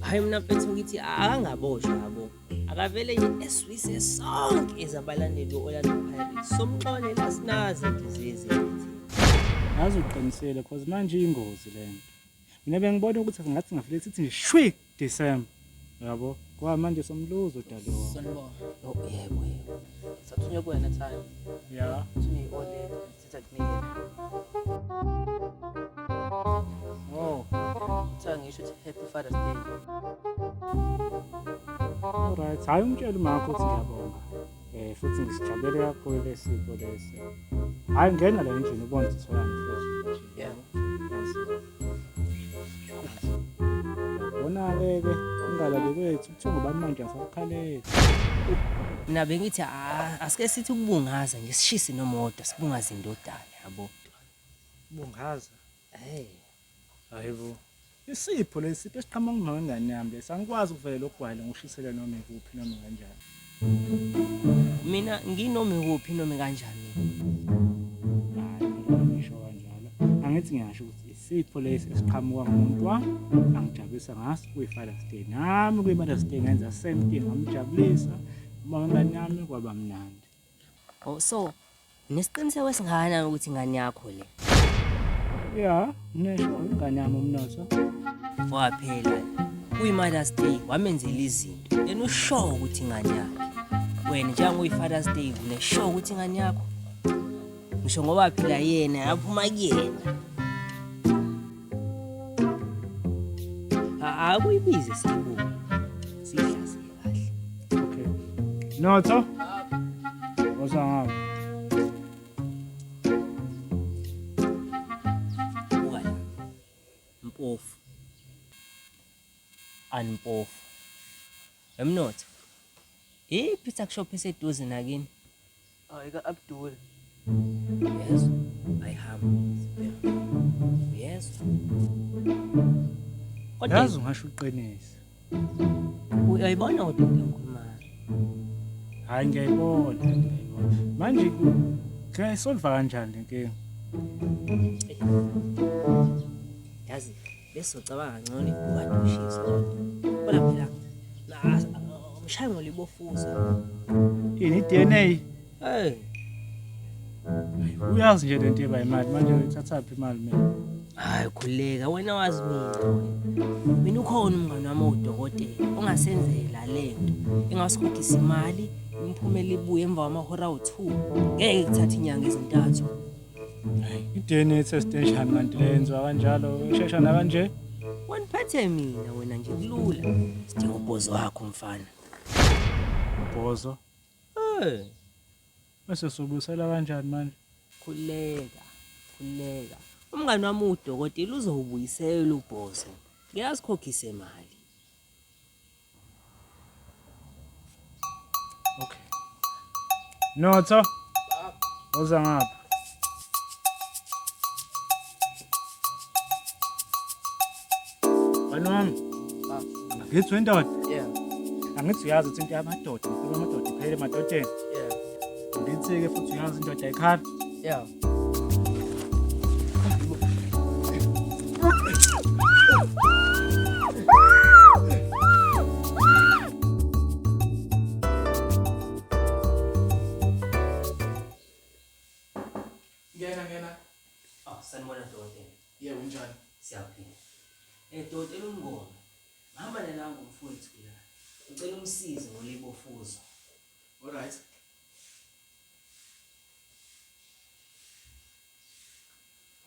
Hayi mina mfethu ngithi akangaboshwa yabo. Akavele nje eswise sonke ezabalandeli be-Orlando Pirates. Somxolela sinazi inhliziyo zethu. Yazi uqinisile cause manje ingozi lento. Mina bengibona ukuthi ngathi ngavele sithi nje shwi December. Yabo, kwa manje somluzo daliwa. Sanibona. Oh yebo yebo. Sathunywa kuwena time. Yeah. Thunywa i-oled sitha kunikela. Oh, Kuthiwa ngisho ukuthi happy Father's Day. alright. Hayi umtshele umakho ukuthi ngiyabonga. Eh futhi ngisijabulele kakhulu lesipho lesi. Hayi ngena la endlini ubone ukuthi utholani mfethu. Yebo. Yabona-ke ke ungalabi kwethu kuthiwa ngobani manje asakukhaleli. Mina bengithi asike sithi ukubungaza nje sishise nomoto sibungaze indodana yabo. Bungaza. Hey. Hayibo. Isipho lesi sipho esiqhamuka kumama wengane yami lesi. Angikwazi ukuvelela ogwayile ngishisele noma ikuphi noma kanjani. Mina nginoma ikuphi noma kanjani. Hayi, phela ngisho kanjalo. Angithi ngiyasho ukuthi isipho lesi esiqhamuka ngumuntu wami angijabulisa ngaso kuyi-Father's Day. Nami kuyi-Mother's Day ngenza same thing ngamjabulisa. Uma wengane yami kwaba mnandi. Oh so nesiqiniseko esingakanani ukuthi ingane yakho le? Ya, nesho ingane yami umnotho. Waphela kuyi-Mother's Day wamenzela izinto then usho ukuthi ingane yakhe. Wena njengoba uyi-Father's Day unesho ukuthi ingane yakho. Ngisho ngoba phela yena yaphuma kuyena. Akuyibize siyibuke. Siyihlaziye kahle. Okay. Notho? Woza ngapha. Buka la. Mpofu. Animpofu. Emnotho. Iphi tuckshop eseduze nakini? Oh, ika Abdul. Uyezwa? Ayihamba. Sibheka. Uyezwa? Kodwa Yazi ungasho uqinise. Uyayibona kodwa into engikhulumayo. Hayi ngiyayibona, ngiyayibona. Manje ngiyayisolva kanjani le nkinga? Yazi besizocabanga kangcono if kade ushisa kodwa. Kodwa phela umshayi ngolibofuzo. Ini i-DNA? Hey, Uyazi nje lento eba imali manje uyithathaphi imali mina? Hayi khuleka wena wazi mina wena. Mina ukhona umngane wami owudokotela ongasenzela lento. Engasikhokhisa imali imiphumela ibuye emva kwamahora awu-2. Ngeke kuthathe inyanga ezintathu. Hayi, i-DNA test enjani kanti le yenziwa kanjalo ishesha nakanje? Wena uphethe mina wena nje kulula. Sidinga ubhozo wakho mfana. Ubhozo. Eh, Bese sobuyisela kanjani manje? Khuleka, khuleka. Umngane wami udokotela uzowubuyisela ubhozo. Ngeke asikhokhise imali. Okay. Notho. Woza ngapha. Bani wami? Angithi wendoda. Yeah. Angithi uyazi ukuthi into yamadoda, inkulumo yamadoda iphele emadodeni. Yeah. Ngithi-ke futhi uyazi indoda ayikhala. Yeah. Ngena ngena. Oh, sanibona dokotela. Yebo unjani? Siyaphila. Eh dokotela umngoma. Ngihamba nanangu mfowethu la. Ngicela umsize ngolibofuzo. Alright.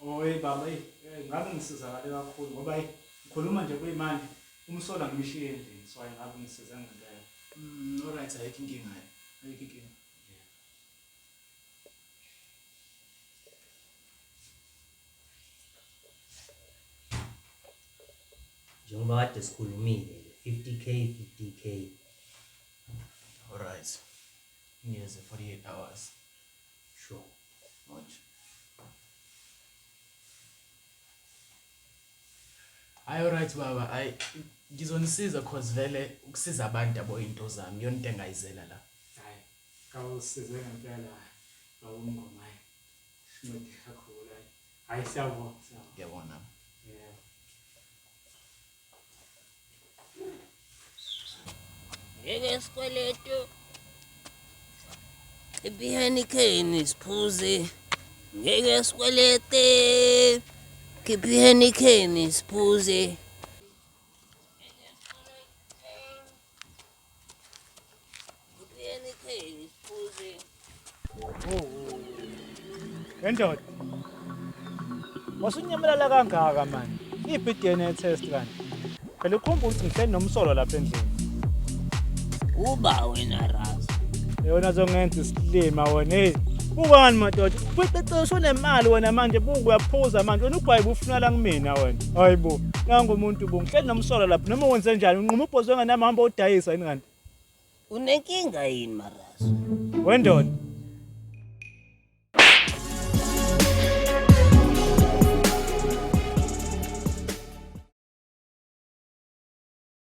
Oy baba, eyi, ngabe ngisizakale kakhulu ngoba eyi, ngikhuluma nje kuyimanje umsola ngishiye endlini so ayi ngabe ngisize ngempela. Alright, ayikho inkinga hayi. Ayikho inkinga. Njengoba kade sikhulumile 50K 50K. Alright. Ngiyeze 48 hours. Sure. Manje. Hayi alright baba, hayi ngizonisiza cause vele ukusiza abantu yabo into zami, iyona into engayizela la. Hayi, kawusize ngempela baba umngoma hayi. Sincede kakhulu hayi. Hayi siyabonga, siyabonga. Ngiyabona. Yebo. Ngeke isikweletu. Khipha siphuze. Ngeke isikwelete. Khipha iHeineken siphuze. Khipha iHeineken siphuze. Endoda. Wasunyamalala kangaka manje. Iphi DNA test kanti? Phela ukhumbula ukuthi ngihleli nomsolo lapha endlini. Uba wena Razo. Yona zongenza isilima wena hey. Bukani madoda, uqeqesho unemali wena manje buka uyaphuza manje wena ugwayi bufuna la kumina wena. Hayibo, nangu umuntu bu ngihleli nomsolo lapha noma wenze njani unquma ubhozo nganami hamba udayisa yini kanti? Unenkinga yini Marazo? Wendoda.